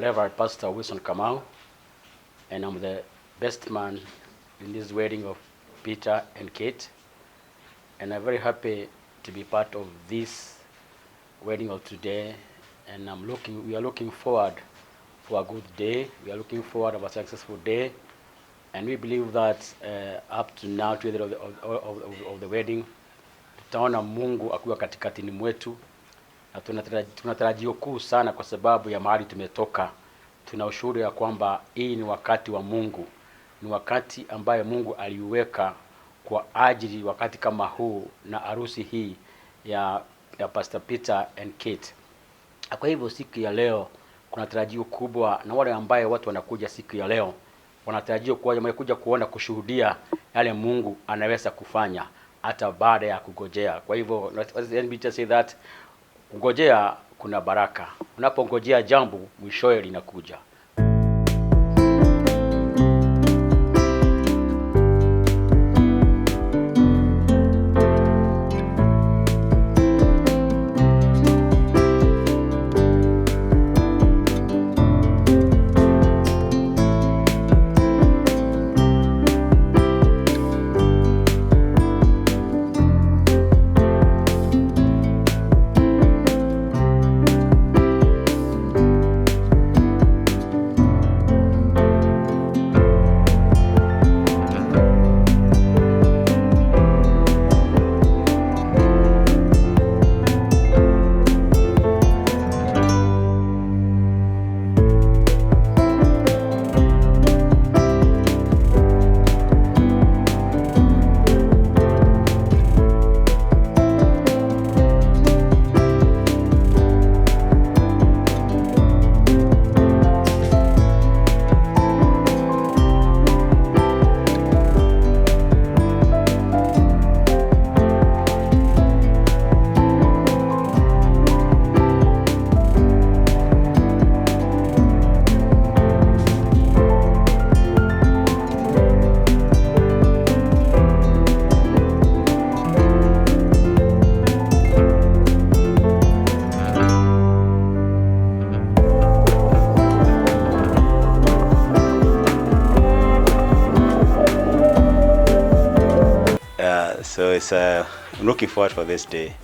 Reverend Pastor Wilson Kamau, and I'm the best man in this wedding of Peter and Kate. And I'm very happy to be part of this wedding of today. And we are looking forward for a good day. We are looking forward of a successful day. And we believe that up to now, to the end of the wedding, tutaona Mungu akiwa katikatini mwetu na tuna tarajio kuu sana kwa sababu ya mahali tumetoka. Tuna ushuhuda ya kwamba hii ni wakati wa Mungu, ni wakati ambaye Mungu aliuweka kwa ajili wakati kama huu na harusi hii ya Pastor Peter and Kate. Kwa hivyo siku ya leo kuna tarajio kubwa, na wale ambaye watu wanakuja siku ya leo wanatarajia kuwa wamekuja kuona kushuhudia yale Mungu anaweza kufanya hata baada ya kugojea. Kwa hivyo let me just say that kungojea kuna baraka. Unapongojea jambo mwishowe linakuja. So I'm looking forward for this day.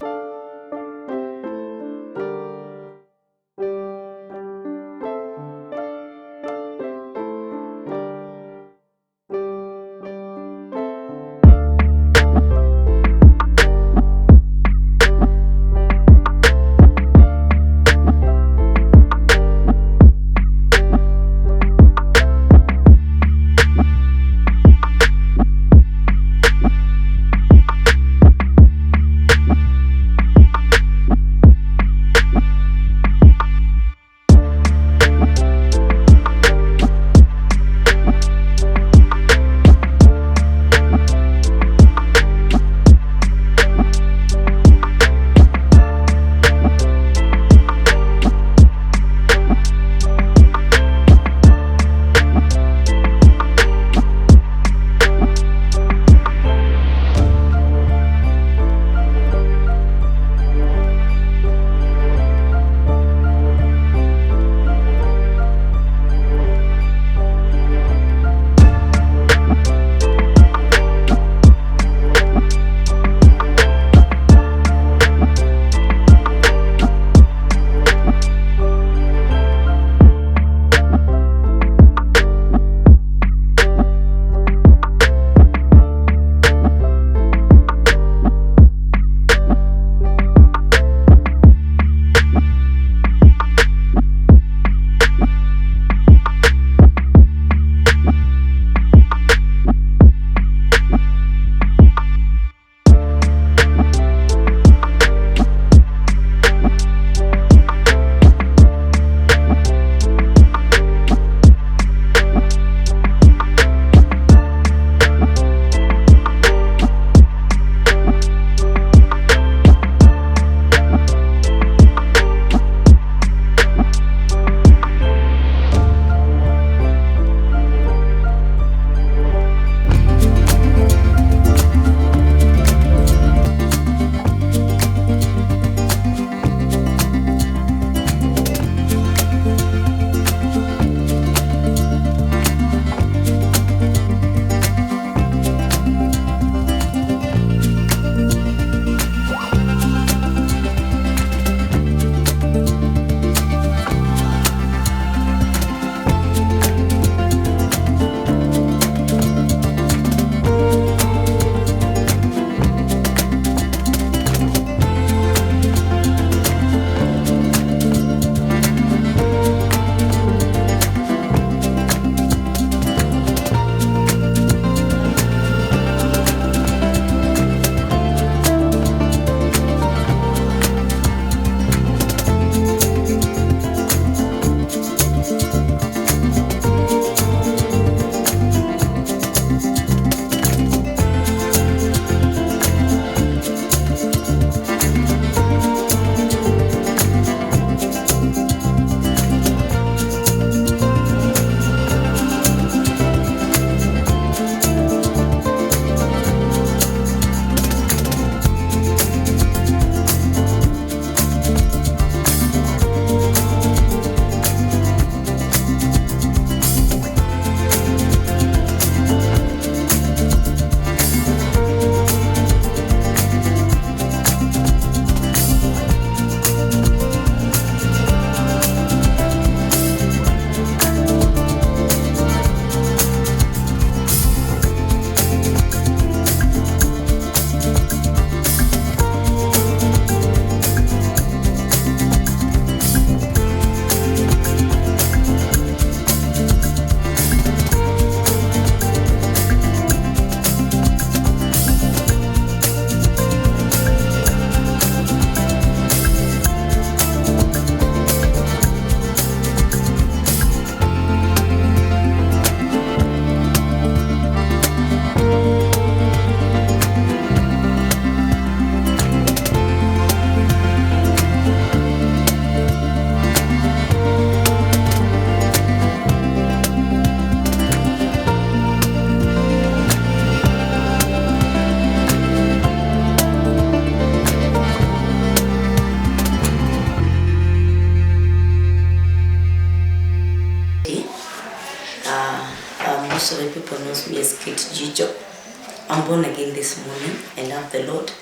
Born again this morning and love the Lord.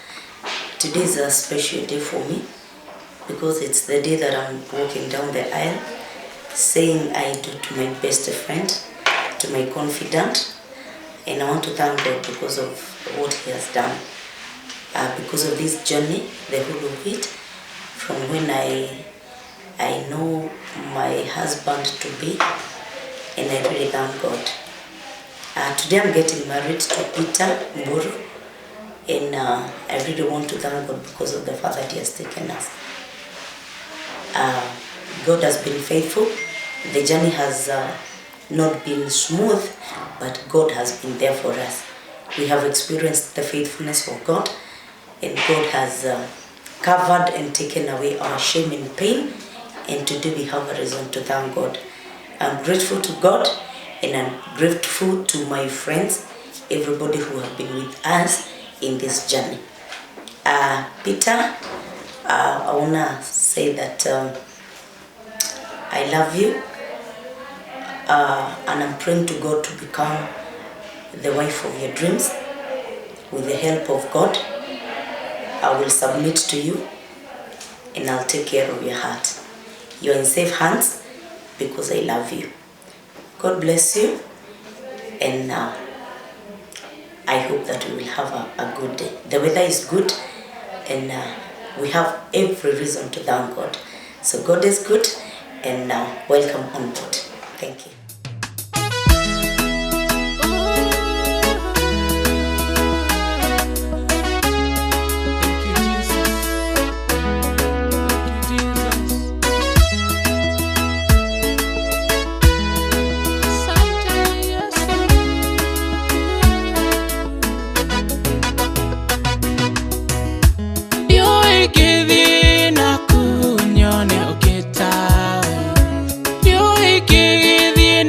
Today is a special day for me because it's the day that I'm walking down the aisle saying I do to my best friend, to my confidant, and I want to thank God because of what He has done. Because of this journey, the whole of it, from when I know my husband to be, and I really thank God. Today I'm getting married to Peter Mburu, and I really want to thank God because of the fact that He has taken us. God has been faithful. The journey has not been smooth, but God has been there for us. We have experienced the faithfulness of God, and God has covered and taken away our shame and pain, and today we have a reason to thank God. I'm grateful to God, and I'm grateful to my friends, everybody who have been with us in this journey. Peter, I want to say that I love you, and I'm praying to God to become the wife of your dreams. With the help of God, I will submit to you and I'll take care of your heart. You're in safe hands because I love you. God bless you, and I hope that we will have a good day. The weather is good, and we have every reason to thank God. So God is good, and welcome on board. Thank you. Thank you, Jesus. Thank you, Jesus. Asante Yesu. Ndiũĩ ngĩthiĩ naku nyone ũngĩ tawe. Ndiũĩ ngĩgĩthiĩ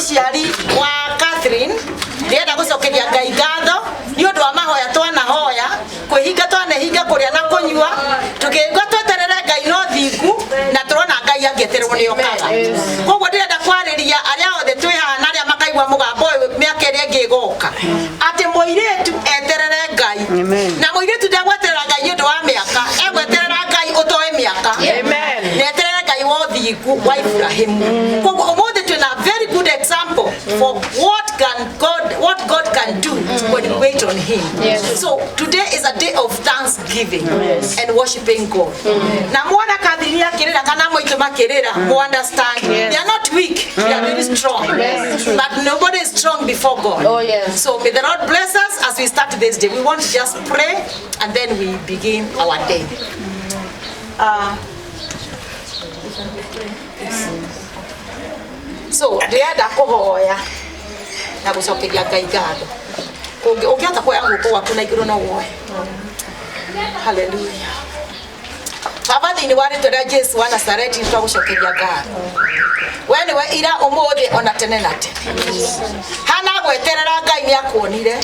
Mũciari wa Catherine, ndĩrenda gũcokeria Ngai ngatho nĩ ũndũ wa mahoya twanahoya, kwĩhinga twanehinga kũrĩa na kũnyua, tũkĩigua tweterere Ngai no thingu, na tũrona Ngai angĩetererwo nĩ okaga. Koguo ndĩrenda kwarĩria arĩa othe twĩ haha na arĩa makaigua mũgambo ũyũ mĩaka ĩrĩa ĩngĩ ĩgoka, atĩ mũirĩtu eterere Ngai, na mũirĩtu ndegweterera Ngai nĩ ũndũ wa mĩaka, egweterera Ngai ũtoĩ mĩaka, na eterere Ngai wa ũthingu wa Ibrahimu. Koguo ũmũthĩ twĩna very good example for what God can do when we wait on him. So today is a day of thanksgiving and worshiping God. Na mwana Catherine akĩrĩra kana maitũ makĩrĩra, mu understand they are not weak, they are very strong, but nobody is strong before God. Oh, yes. So may the Lord bless us as we start this day. We want to just pray and then we begin our day. So ndĩrenda kũhoya na gũcokeria Ngai ngatho. Ũngĩhota kuoya guoko gwaku na igũrũ, no woe. Haleluya. Baba, thĩinĩ wa rĩtwa rĩa Jesu wa Nazareti, twagũcokeria ngatho. We nĩwe ira, ũmũthĩ, ona tene na tene. Hana gweterera Ngai nĩ akuonire,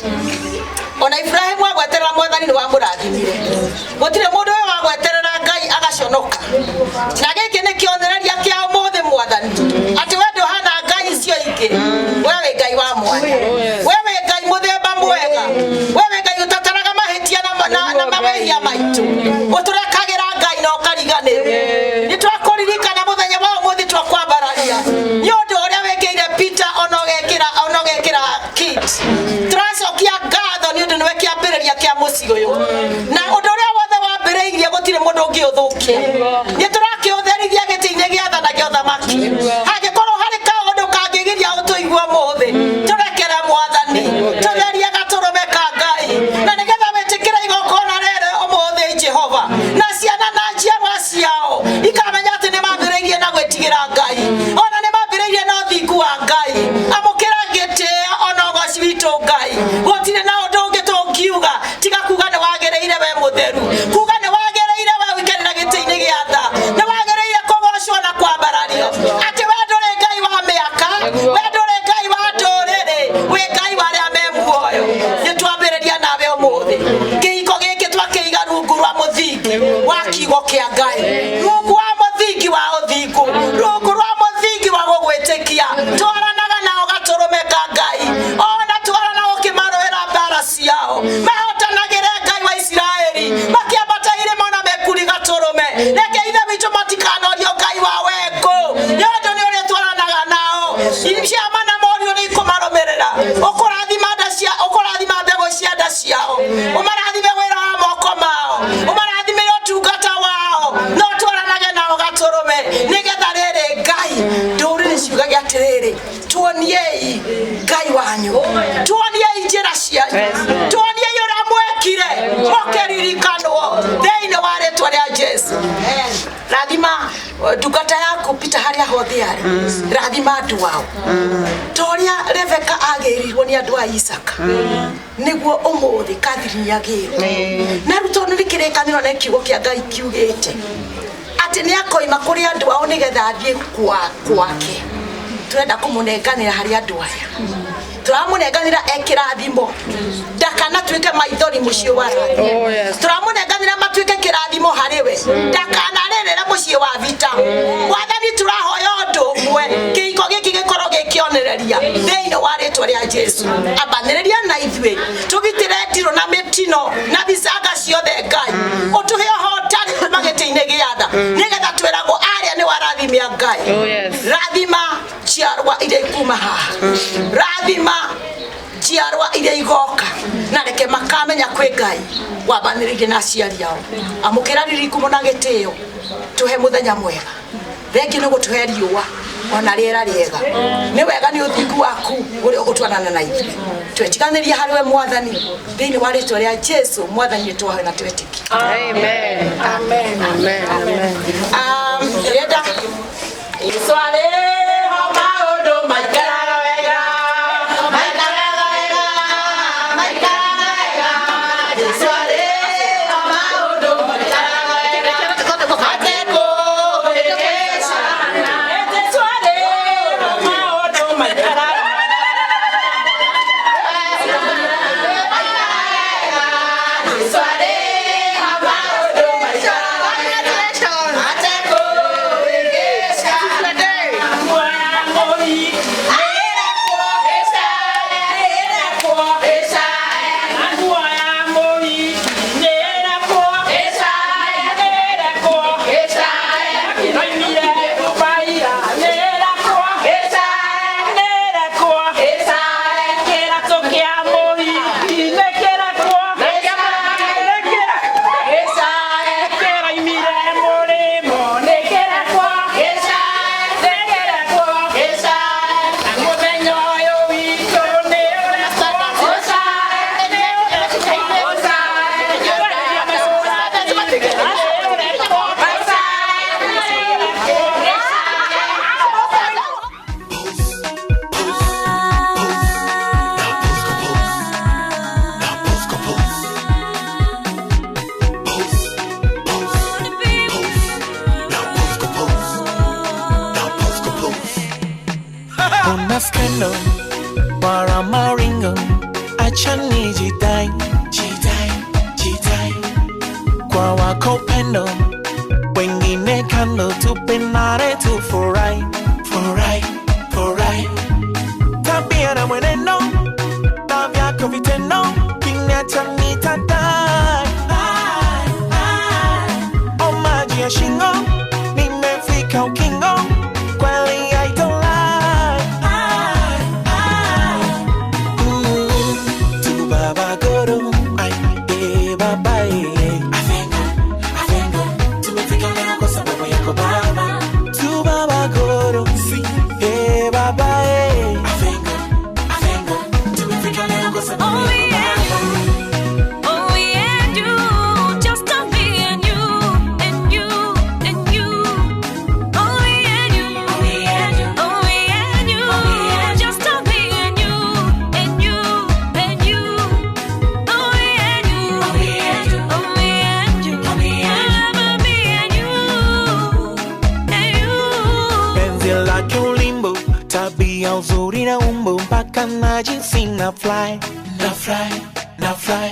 ona Ibrahimu agweterera Mwathani nĩ wamũrathimire. Gũtirĩ mũndũ ũyũ wagweterera Ngai agaconoka, na gĩkĩ nĩ kĩonereria kĩa ũmũthĩ, Mwathani, atĩ we ndũhana ngai icio ingĩ. We wĩ Ngai wa mwanya, we wĩ Ngai mũthemba mwega, we wĩ Ngai ũtataraga mahĩtia na mawĩhia maitũ, ũtũrekagĩra Ngai na ũkariganĩrwo. Nĩ twakũririkana mũthenya wa ũmũthĩ, twakwambararia nĩ ũndũ ũrĩa wĩkĩire Peter, ona ũgekĩra Kit. Tũracokia ngatho nĩ ũndũ nĩwe kĩambĩrĩria kĩa mũciĩ ũyũ, na ũndũ ũrĩa wothe wambĩrĩirie gũtirĩ mũndũ ũngĩũthũkia. Nĩ tũrakĩũtherithia gĩtĩ-inĩ gĩa tha na gĩa ũthamaki. Hangĩkorwo harĩ kaũndũ kangĩgiria ũtũigue ũmũthĩ, tũrekere, Mwathani, tũtherie gatũrũme ka Ngai, na nĩgetha wĩtĩkĩre igongona rĩrĩ ũmũthĩ, Jehova, na ciana na njiarwa ciao ikamenya atĩ nĩ mambĩrĩirie na gwĩtigĩra Ngai, ona nĩ mambĩrĩirie na ũthingu wa Ngai. Amũkĩra gĩtĩo ona ũgoci witũ, Ngai. Gũtirĩ na ũndũ ũngĩ tũngiuga tiga kuga nĩ wagĩrĩire, we mũtheru, kuga nĩ wagĩrĩire we ũikarĩra gĩtĩ-inĩ gĩa tha, nĩ wagĩrĩire kũgocwo na kwambarario, atĩ we ndũrĩ Ngai wa mĩaka, we ndũrĩ Ngai wa ndũrĩrĩ, wĩ Ngai wa arĩa me muoyo. Nĩ twambĩrĩria nawe ũmũthĩ kĩhiko gĩkĩ, twakĩiga rungu rwa mũthingi wa kiugo kĩa Ngai, rungu wa mũthingi wa ũthingu, rungu rwa mũthingi wa gũgwĩtĩkia. Twaranaga nao gatũrũme ka Ngai, ona twarana ũkĩmarũĩra mbara ciao, mahotanagĩre, Ngai wa Isiraeli, makĩambata irĩma na mekuri gatũrũme. Reke Ithe witũ matikanorio Ngai wa wekũ, nĩ ũndũ nĩ ũrĩa twaranaga nao. Ciama na morio nĩ ikũmarũmĩrĩra. Ũkũrathima nda cia, ũkũrathima mbegũ cia nda ciao, ũmarathime wĩra wa moko mao, ũmarathimĩre ũtungata wao, no twaranage nao gatũrũme, nĩgetha rĩrĩ, Ngai, ndũrĩrĩ ciugage atĩrĩrĩ, "Tuoniei Ngai wanyu, tuoniei njĩra cianyu, tuoniei ũrĩa mwekire," mũkĩririkanwo thĩinĩ wa rĩtwa rĩa Jesu. Rathima ndungata yaku Peter harĩa hothe arĩ, rathima andũ ao ta ũrĩa Rebeka agĩrirwo nĩ andũ a Isaka, nĩguo ũmũthĩ Catherine agĩrwo. Na rĩu tondũ nĩ kĩrĩkanĩro na kiugo kĩa Ngai kiugĩte atĩ nĩ akoima kũrĩ andũ ao nĩgetha athiĩ kwa kwake, tũrenda kũmũnenganĩra harĩ andũ aya, tũramũnenganĩra ekĩrathimo, ndakanatuĩke maithori mũciĩ wa Oh, yes. Tũramũnenganĩra matuĩke kĩrathimo harĩ we, ndakanarĩrĩre mũciĩ wa vita. Mwathani, tũrahoya ũndũ ũmwe, kĩhiko gĩkĩ gĩkorwo gĩ kĩonereria thĩinĩ wa rĩtwa rĩa Jesu. Ambanĩrĩria na ithuĩ, tũgitĩre ndirũ na mĩtino na bicanga ciothe. Ngai, ũtũhe ũhotani kuma gĩtĩ-inĩ gĩa tha, nĩgetha twĩragwo arĩa nĩ warathimia Ngai. Oh, yes. Rathima njiarwa iria ikuma haha, rathima njiarwa iria igoka, na reke makamenya kwĩ Ngai wambanĩrĩirie na aciari ao. Amũkĩra ririkumo na gĩtĩo. Tũhe mũthenya mwega, thengi nĩ gũtũhe riũa ona rĩera rĩega. Nĩ wega nĩ ũthingu waku ũrĩa ũgũtwarana na ithuĩ. Twetiganĩria harĩ we, Mwathani, thĩinĩ wa rĩtwa rĩa Jesu. Mwathani, nĩ twahoya na twetĩkia. Amen. Amen. Amen. Amen. Ndĩrenda Yesu arĩho, maũndũ maikaraga wega, maikaraga wega, maikaraga wega. Yesu arĩho, maũndũ maikaraga wega, hatekũhĩngĩcana. Yesu arĩho, maũndũ maikaraga Upendo wala maringo, acha nijidai, jidai, jidai. Kwa wako upendo, wengine kando, tupendane tufurahi, furahi, furahi. Tabia na mwenendo na vyako vitendo, kiniacha nitadai. Oh, maji ya shingo, nimefika ukingo, kweli I don't lie. Ooh, tu baba goro, ai, eh, baba, eh. Afengo, afengo, tumefika leo kwa sababu yako baba. Tu baba goro, si, eh, baba, eh. Afengo, afengo, tumefika leo kwa sababu yako baba. Only and you, just a me and you, and you, and you. Only and you, only and you, only and you, just a me and you, and you, and you. Only and you, only and you, only and you, forever me and you, and you. Penzi lake ulimbo, tabia uzuri na umbo, mpaka najisi na fly, na fly, na fly.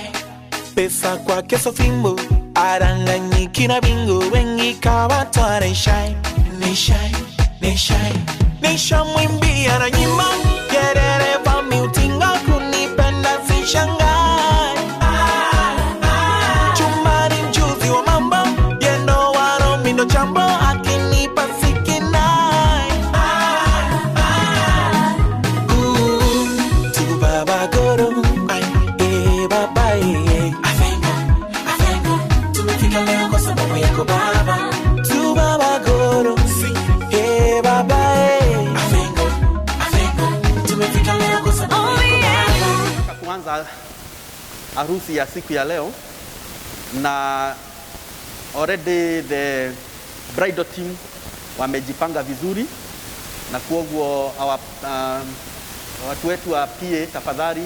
Pesa kwake so fimbo, aranganyiki na bingo, wengi kawatwa nishai, nishai, nishai. Nishamwimbia na nyimbo, yerereva miutingo, kunipenda sishangai. Chumbani mjuzi wa mambo, yendo waro mindo chambo, akinipa sikinai. Ooh, tu baba goro, ai, eh, baba, eh. Afengo, afengo, tumefika leo kwa sababu yako baba. Tu baba goro, si, eh, baba, eh. Afengo, afengo, tumefika leo kwa sababu yako baba. Nataka kuanza harusi ya siku ya leo na already the bridal team wamejipanga vizuri na kuoguo our, watu wetu wa PA tafadhali